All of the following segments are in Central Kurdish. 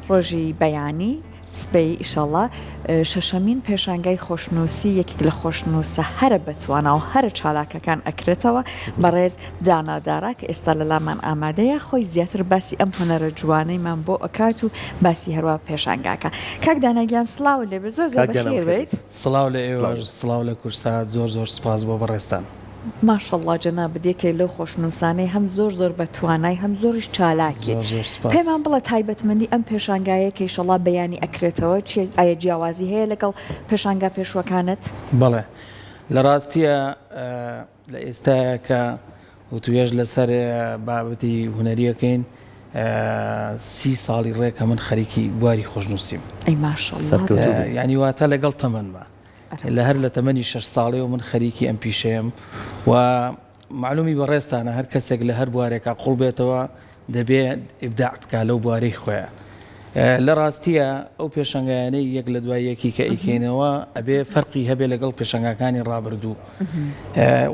ڕۆژی بەیانی، سبەی، ئیشەڵا شەشەمین پێشانگای خۆشنووسی یەکێک لە خۆشنووسە هەرە بەتوانا و هەرە چالاکەکان ئەکرێتەوە، بەڕێز دانا دارا کە ئێستا لە لامان ئامادەیە خۆی زیاتر باسی ئەم هونەرە جوانەیمان بۆ ئەکات و باسی هەروا پێشانگاکە. کاک دانا گیان سڵاوت لێبێ زۆر زۆر کاک دانا بەخێر بەخێر بێیت. بێیت. سڵاو لە ئێوەش سڵاو لە کوردسات زۆر زۆر سوپاس بۆ بەڕێزتان. ماشااللە جەنابت یەکێ لەو خۆشنوسانەی هەم زۆر زۆر بە توانای هەم زۆریش چالاکی زۆر زۆر سوپاس. پێمان بڵێ تایبەتمەندی ئەم پێشانگایە کە ئیشەڵا بەیانی ئەکرێتەوە چیە ئایە جیاوازی هەیە لەگەڵ پێشانگا پێشوەکانت؟ بەڵێ لە ڕاستیا لە ئێستایا کە وتوێژ لەسەر بابەتی هونەری ئەکەین سی ساڵی ڕێکە من خەریکی بواری خۆشنووسیم. ئەی ماشااللە. سەرکەوتوو بی. یانی واتە لەگەڵ تەمەنما. لە هەر لە تەمەنی شەش ساڵیەوە من خەریکی ئەم پیشەیەم و مەعلومی بەڕێزتانە هەر کەسێک لە هەر بوارێکا قوڵ بێتەوە دەبێ ئیبداع بکا لەو بوارەی خۆیان. لە ڕاستیە ئەو پێشەنگایانەی یەک لە دوای یەکی کە ئەیکەینەوە ئەبێ فەرقی هەبێ لەگەڵ پێشەنگاکانی ڕابردوو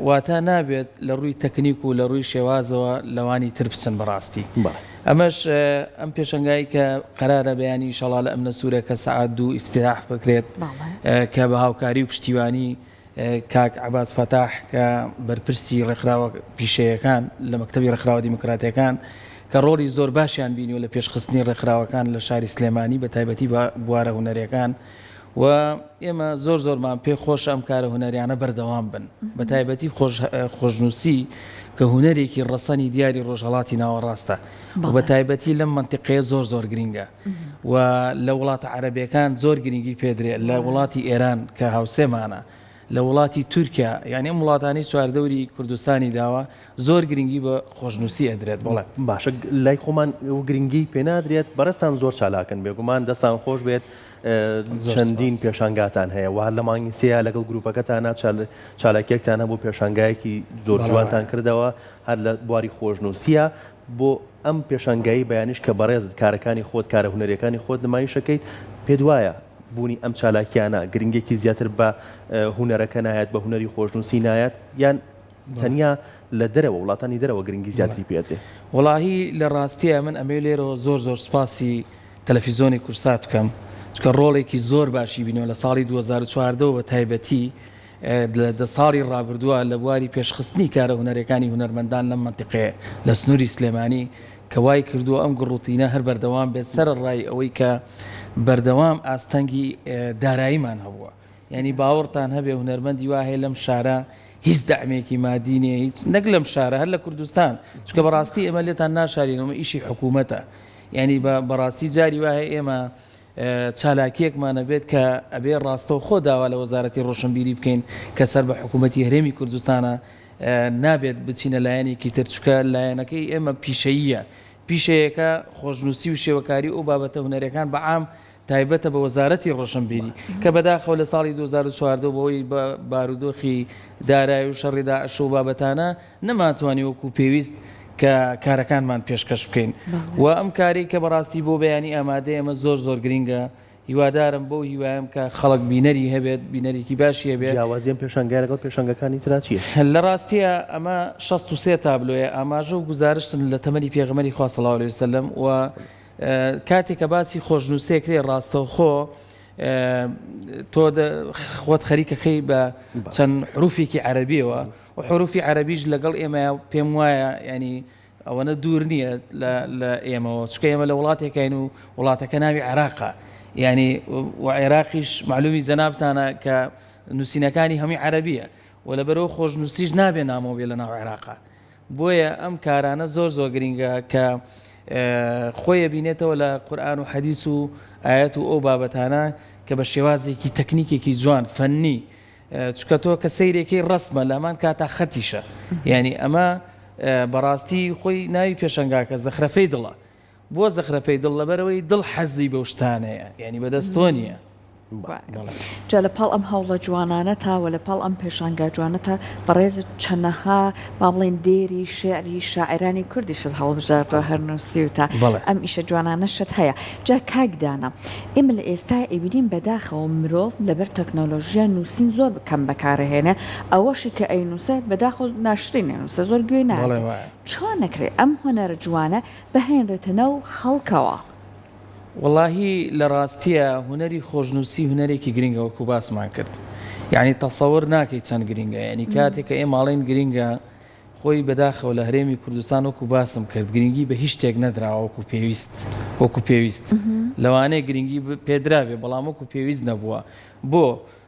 واتە نابێت لە ڕووی تەکنیک و لە ڕووی شێوازەوە لەوانی تر بچن بەڕاستی. ئەمەش ئەم پێشەنگای کە قەرارە بەیانی ئیشەڵا لە ئەمنە سوورە کە سەعات دوو ئیفتتاح بکرێت کە بە هاوکاری و پشتیوانی کاک عەباس فەتاح کە بەرپرسی ڕێکخراوە پیشەیەکان لە مەکتەبی ڕێکخراوە دیموکراتیەکان کە ڕۆڵی زۆر باشیان بینیوە لە پێشخستنی ڕێکخراوەکان لە شاری سلێمانی بە تایبەتی بە بوارە هونەریەکان و ئێمە زۆر زۆرمان پێ خۆشە ئەم کارە هونەریانە بەردەوام بن بە تایبەتی خۆشنووسی کە هونەرێکی ڕەسەنی دیاری ڕۆژهەڵاتی ناوەڕاستە و بە تایبەتی لەم مەنتیقەیە زۆر زۆر گرینگە و لە وڵاتە عەرەبیەکان زۆر گرنگی پێدرێ لە وڵاتی ئێران کە هاوسێمانە لە وڵاتی تورکیا یانی ئەم وڵاتانەی چواردەوری کوردستانی داوە زۆر گرنگی بە خۆشنووسی ئەدرێت بەڵێ. باشە لای خۆمان ئەو گرنگی پێ نادرێت بەڕێزتان زۆر چالاکن بێگومان دەستان خۆش بێت چەندین پێشانگاتان هەیە و هەر لە مانگی سێیا لەگەڵ گروپەکەتانا چالاکیەکتان هەبوو پێشانگایەکی زۆر جوانتان کردەوە هەر لە بواری خۆشنووسیە بۆ ئەم پێشانگایی بەیانیش کە بەڕێزت کارەکانی خۆت کارە هونەریەکانی خۆت نمایشەکەیت پێت وایە بوونی ئەم چالاکیانە گرنگێکی زیاتر بە هونەرەکە نایەت بە هونەری خۆشنووسی نایەت یان تەنیا لە دەرەوە وڵاتانی دەرەوە گرنگی زیاتری پێ ئەدرێ؟ وەڵاهی لە ڕاستیا من ئەمەوێ لێرەوە زۆر زۆر سوپاسی تەلەفیزۆنی کوردسات بکەم چونکە ڕۆڵێکی زۆر باشی بینیوە لە ساڵی 2014 وە بە تایبەتی لە دە ساڵی ڕابردووە لە بواری پێشخستنی کارە هونەریەکانی هونەرمەندان لەم مەنتیقەیە لە سنووری سلێمانی کە وای کردووە ئەم گڕوتینە هەر بەردەوام بێت سەرەڕای ئەوەی کە بەردەوام ئاستەنگی داراییمان هەبووە یانی باوەڕتان هەبێ هونەرمەندی وا هەیە لەم شارە هیچ دەعمێکی مادی نییە هیچ نەک لەم شارە هەر لە کوردستان چونکە بەڕاستی ئێمە لێتان ناشارینەوە ئیشی حکوومەتە یعنی بە بەڕاستی جاری وا هەیە ئێمە چالاکیەکمان ئەبێت کە ئەبێ ڕاستەوخۆ داوا لە وەزارەتی ڕۆشنبیری بکەین کە سەر بە حکوومەتی هەرێمی کوردستانە نابێت بچینە لایەنێکی تر چونکە لایەنەکەی ئێمە پیشەییە پیشەیەکە خۆشنووسی و شێوەکاری و بابەتە هونەریەکان بە عام تایبەتە بە وەزارەتی ڕۆشنبیری کە بەداخەوە لە ساڵی 2014 بەهۆی بارودۆخی دارایی و شەڕی داعش و بابەتانە نەمانتوانی وەکو پێویست کە کارەکانمان پێشکەش بکەین و ئەم کارەی کە بەڕاستی بۆ بەیانی ئامادەیە ئەمە زۆر زۆر گرینگە هیوادارم بەو هیوایەم کە خەڵک بینەری هەبێت بینەرێکی باشی هەبێت. جیاوازی ئەم پێشانگایە لەگەڵ پێشانگەکانی ترا چییە؟ لە ڕاستیا ئەمە 63 تابلۆیە ئاماژە و گوزارشتن لە تەمەنی پێغەمبەری خوا صلی اللە علیە وسلم و کاتێک کە باسی خۆشنووسێ کرێ ڕاستەوخۆ تۆ خۆت خەریکەکەی بە چەند حروفێکی عەرەبیەوە و حروفی عەرەبیش لەگەڵ ئێمە پێم وایە ینی ئەوەنە دوور نییە لە ئێمەوە چکە ئێمە لە وڵاتێکین و وڵاتەکە ناوی عێراقە ینی و عێراقیش معلومی جەنابتانە کە نووسینەکانی هەمووی عەرەبیە و لەبەرەوە خۆشنووسیش نابێ نامۆ بێ لە ناو عێراقا بۆیە ئەم کارانە زۆر زۆر گرینگە کە خۆی ئەبینێتەوە لە قورئان و حەدیس و ئایەت و ئەو بابەتانە کە بە شێوازێکی تەکنیکێکی جوان فەنی چونکە تۆ کە سەیرێکی ڕەسمە لە هەمان کاتا خەتیشە یعنی ئەمە بەڕاستی خۆی ناوی پێشەنگاکە زەخرەفەی دڵە بۆ زەخرەفەی دڵ لەبەرئەوەی دڵ حەزی بەو شتانەیە یانی بەدەست تۆ نییە. جا لە پاڵ ئەم هەوڵە جوانانەتا وە لە پاڵ ئەم پێشانگا جوانەتا بەڕێزت چەنەها با بڵێین دێری شێعری شاعیرانی کوردیشت هەڵبژاردوە هەر نووسیوتە ئەم ئیشە جوانانەشت هەیە جا کاک دانا ئێمە لە ئێستا ئەیبینین بەداخەوە مرۆڤ لەبەر تەکنۆلۆژیا نووسین زۆر کەم بەکارەهێنێ ئەوەشی کە ئەینووسێ بەداخەوە ناشرین ئەنووسێ زۆر گوێی نایەتێ چۆن ئەکرێ ئەم هونەرە جوانە بهێنرێتە ناو خەڵکەوە؟ وەڵاهی لە ڕاستییا هونەری خۆشنووسی هونەرێکی گرینگە وەکوو باسمان کرد یانی تەسەور ناکەی چەند گرینگە یانی کاتێک کە ئێمە ئەڵێین گرینگە خۆی بەداخەوە لە هەرێمی کوردستان وەکوو باسم کرد گرینگی بە هیچ شتێک نەدراوە وەکوو پێویست وەکوو پێویست لەوانەیە گرینگی پێدرابێ بەڵام وەکوو پێویست نەبووە بۆ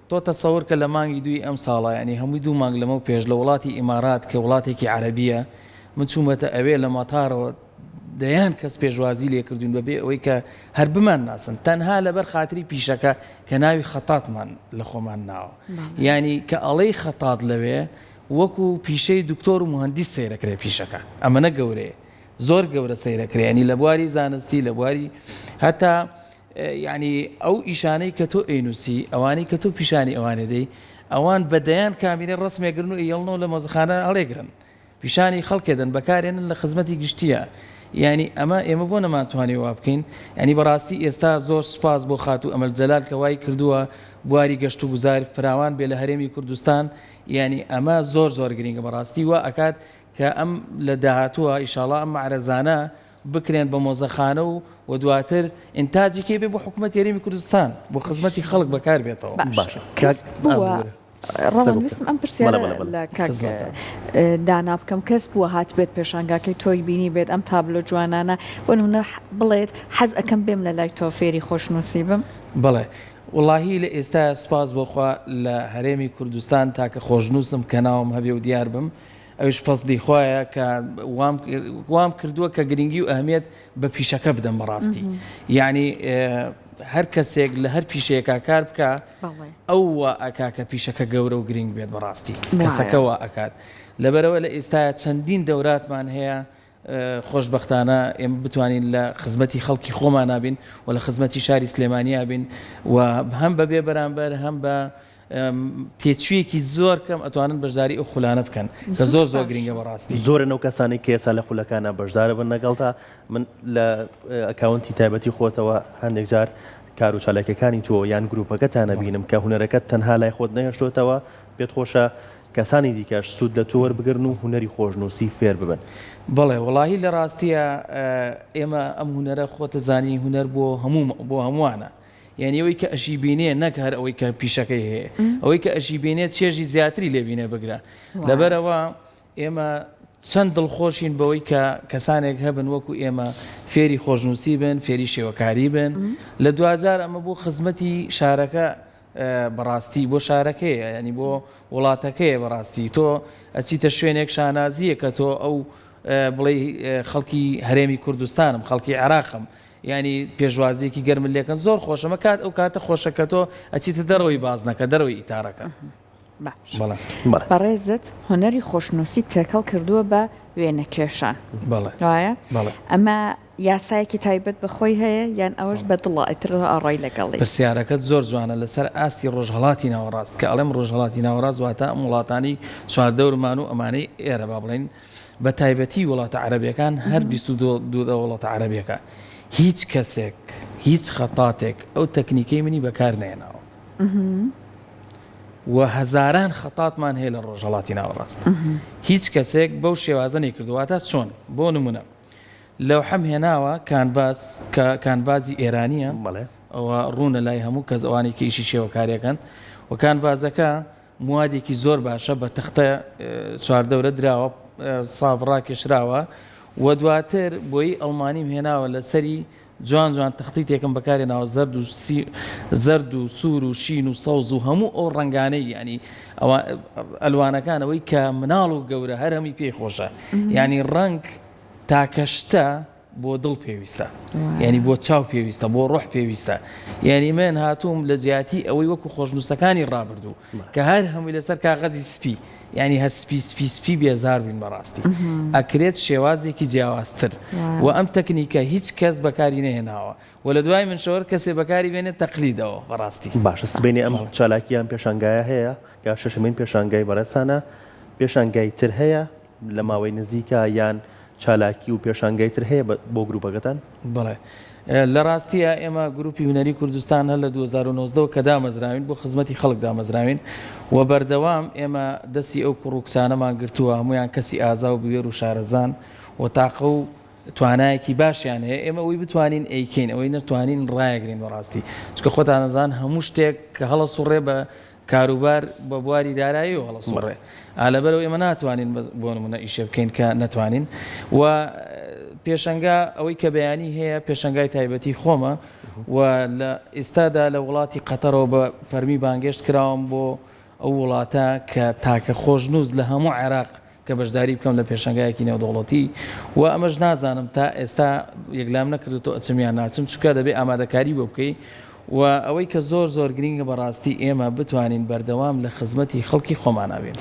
تۆ تەسەور کە لە مانگی دووی ئەم ساڵە یانی هەمووی دوو مانگ لەمەو پێش لە وڵاتی ئیمارات کە وڵاتێکی عەرەبیە من چوومەتە ئەوێ لە مەتارەوە دەیان کەس پێشوازی لێ کردوین بەبێ ئەوەی کە هەر بمان ناسن تەنها لەبەر خاتری پیشەکە کە ناوی خەتاتمان لە خۆمان ناوە یانی کە ئەڵێی خەتات لەوێ وەکو پیشەی دکتۆر و موهەندیس سەیرەکرێ پیشەکە ئەمەنە گەورەیە زۆر گەورە سەیرەکرێ ینی لە بواری زانستی لە بواری هەتا یانی ئەو ئیشانەی کە تۆ ئەینوسی ئەوانەی کە تۆ پیشانی ئەوانێ دەی ئەوان بە دەیان کامیرە ڕەسمێگرن و ئەیەڵنەوە لە مۆزەخانە هەڵێگرن پیشانی خەڵکێ دەن بەکارێنن لە خزمەتی گشتیە یانی ئەمە ئێمە بۆ نەمانتوانی وا بکەین یانی بەڕاستی ئێستا زۆر سوپاس بۆ خاتوو ئەمەل جەلال کە وای کردووە بواری گەشت و گوزار فراوان بێ لە هەرێمی کوردستان یانی ئەمە زۆر زۆر گرینگە بەڕاستی وا ئەکات کە ئەم لە داهاتووە ئیشاڵا ئەم مەعرەزانە بکرێن بە مۆزەخانە و و دواتر ئینتاجی کەی بێ بۆ حکومەتی هەرێمی کوردستان بۆ خزمەتی خەڵک بەکار بێتەوە. باشە کەس کاک بووە ببورە ڕەوەند سەرۆک ویستم ئەم بەڵێ پرسیارە بەڵێ بەڵێ لە کاک خزمەتان. دانا بکەم کەس بووە هاتبێت پێشانگاکەی تۆی بینی بێت ئەم تابلۆ جوانانە بۆ نمونە بڵێت حەز ئەکەم بێم لە لای تۆ فێری خۆشنووسی بم؟ بەڵێ وەڵاهی لە ئێستایا سوپاس بۆ خوا لە هەرێمی کوردستان تاکە خۆشنووسم کە ناوم هەبێ و دیار بم ئەویش فەزلی خوایە کە وام وام کردووە کە گرنگی و ئەهمیەت بە پیشەکە بدەم بەڕاستی یعنی هەر کەسێک لە هەر پیشەیەکا کار بکە ئەو وا ئەکا کە پیشەکە گەورە و گرنگ بێت بەڕاستی کەسەکە وا ئەکات لەبەرەوە لە ئێستاە چەندین دەوراتمان هەیە خۆشببختانە ئێمە بتوانین لە خزمەتی خەڵکی خۆمانابین و لە خزمەتی شاری سلێمانیا بین و هەم بە بێ بەرامبەر هەم بە تێچوویەکی زۆر کەم ئەتوانن بەشداری ئەو خولانە بکەن کە زۆر زۆر گرنگە بەڕاستی. زۆرن ئەو کەسانەی کە ئێستا لە خولەکانا بەشداربن لەگەڵتا، من لە ئەکاونتی تایبەتی خۆتەوە هەندێک جار کار و چالاکیەکانی تۆ یان گروپەکەتان ئەبینم کە هونەرەکەت تەنها لای خۆت نەهێشتۆتەوە، پێت خۆشە کەسانی دیکەش سوود لە تۆ وەربگرن و هونەری خۆشنووسی فێر ببن؟ بەڵێ وەڵاهی لە ڕاستیا ئێمە ئەم هونەرە خۆتەزانی هونەر بۆ هەموو بۆ هەمووانە یانی ئەوەی کە ئەشی بینێ نەک هەر ئەوەی کە پیشەکەی هەیە ئەوەی کە ئەشی بینێ چێژی زیاتری لێ بینێ بگرە لەبەرەوە ئێمە چەند دڵخۆشین بەوەی کە کەسانێک هەبن وەکو ئێمە فێری خۆشنووسی بن فێری شێوەکاری بن لە دواجار ئەمە بۆ خزمەتی شارەکە بەڕاستی بۆ شارەکەیە ینی بۆ وڵاتەکەیە بەڕاستی تۆ ئەچیتە شوێنێک شانازیە کە تۆ ئەو بڵێ خەڵکی هەرێمی کوردستانم خەڵکی عێراقم یانی پێشوازیەکی گەرمت لێکەن زۆر خۆشە مە کات ئەو کاتە خۆشە کە تۆ ئەچیتە دەرەوەی بازنەکە دەرەوەی ئیتارەکە باش بەڵێ بەڵێ. بەڕێزت هونەری خۆشنووسی تێکەڵ کردووە بە وێنەکێشان بەڵێ وایە؟ بەڵێ. ئەمە یاسایەکی تایبەت بە خۆی هەیە یان ئەوەش بە دڵە ئیتر ئەڕۆی لەگەڵی؟ پرسیارەکەت زۆر جوانە لەسەر ئاستی ڕۆژهەڵاتی ناوەڕاست کە ئەڵێم ڕۆژهەڵاتی ناوەڕاست واتە ئەم وڵاتانەی چواردەورمان و ئەمانەی ئێرە با بڵێین بە تایبەتی وڵاتە عەرەبیەکان هەر 22 دەوڵەتە عەرەبیەکە هیچ کەسێک هیچ خەتاتێک ئەو تەکنیکەی منی بەکار نێناوە و هەزاران خەتاتمان هەیە لە ڕۆژهەڵاتی ناوەڕاست هیچ کەسێک بەو شێوازە نەیکردووە واتە چۆن بۆ نمونە لەوحەم هێناوە کانڤاس کە کانڤازی ئێرانیە ئەوە ڕوونە لای هەموو کەس ئەوانەی کە ئیشی شێوەکاریەکەن و کانڤازەکە موادێکی زۆر باشە بە تەختە چواردەورە دراوە ساف ڕاکێشراوە و دواتر بۆیی ئەڵمانیم هێناوە لەسەری جوان جوان تەختیتێکم بەکارهێناوە زەرد و سی زەرد و سوور و شین و سەوز و هەموو ئەو ڕەنگانەی یانی ئەوە ئەلوانەکان ئەوەی کە مناڵ و گەورە هەر هەمووی پێی خۆشە یانی ڕەنگ تاکە شتە بۆ دڵ پێویستە یعنی بۆ چاو پێویستە بۆ ڕۆح پێویستە یعنی من هاتووم لە جیاتی ئەوەی وەکو خۆشنووسەکانی ڕابردوو کە هەر هەمووی لەسەر کاغەزی سپی یعنی هەر سپی سپی سپی بێزار بووین بەڕاستی ئەکرێت شێوازێکی جیاوازتر و ئەم تەکنیکە هیچ کەس بەکاری نەهێناوە و لە دوای من شەوەر کەسێ بەکاری بێنێت تەقلیدەوە بەڕاستی. باشە سبەینێ ئەم چالاکییە ئەم پێشانگایە هەیە کە شەشەمین پێشانگای بەڕێزتانە پێشانگای تر هەیە لە ماوەی نزیکە یان چالاکی و پێشانگای تر هەیە بۆ گروپەکەتان؟ بەڵێ لە ڕاستییا ئێمە گروپی هونەری کوردستان هەر لە 2019 کە دامەزراوین بۆ خزمەتی خەڵک دامەزراوین و بەردەوام ئێمە دەستی ئەو کوڕ و کچانەمان گرتووە هەموویان کەسی ئازا و بوێر و شارەزان و تاقە و. توانایەکی باشیان هەیە ئێمە ئەوەی بتوانین ئەیکەین ئەوەی نەتوانین ڕایەگرین بەڕاستی چونکە خۆتان ئەزان هەموو شتێک کە هەڵەسوڕێ بە کاروبار بە بواری داراییەوە هەڵەسوڕێ ئا لەبەرئەوە ئێمە ناتوانین بەس بۆ نمونە ئیشێ بکەین کە نەتوانین و پێشەنگا ئەوەی کە بەیانی هەیە پێشەنگای تایبەتی خۆمە و لە ئێستادا لە وڵاتی قەتەرەوە بە فەرمی بانگێشت کراوم بۆ ئەو وڵاتە کە تاکە خۆشنووس لە هەموو عێراق کە بەشداری بکەم لە پێشەنگایەکی نێودەوڵەتی و ئەمەش نازانم تا ئێستا یەکلام نەکردوتەوە ئەچم یان ناچم چونکە دەبێ ئامادەکاری بۆ بکەی و ئەوەی کە زۆر زۆر گرینگە بەڕاستی ئێمە بتوانین بەردەوام لە خزمەتی خەڵکی خۆمانا بین.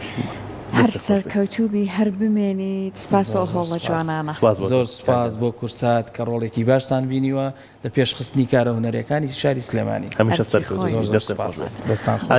هەر سەرکەوتوو بی هەر بمێنیت سپاس بۆ ئەو هەوڵە جوانانە. زۆر سوپاس بۆ کوردسات کە ڕۆڵێکی باشتان بینیوە لە پێشخستنی کارە هونەریەکانی شاری سلێمانی. هەمیشە سەرکەوتوو بی. زۆر زۆر سوپاس. دەستان خۆش.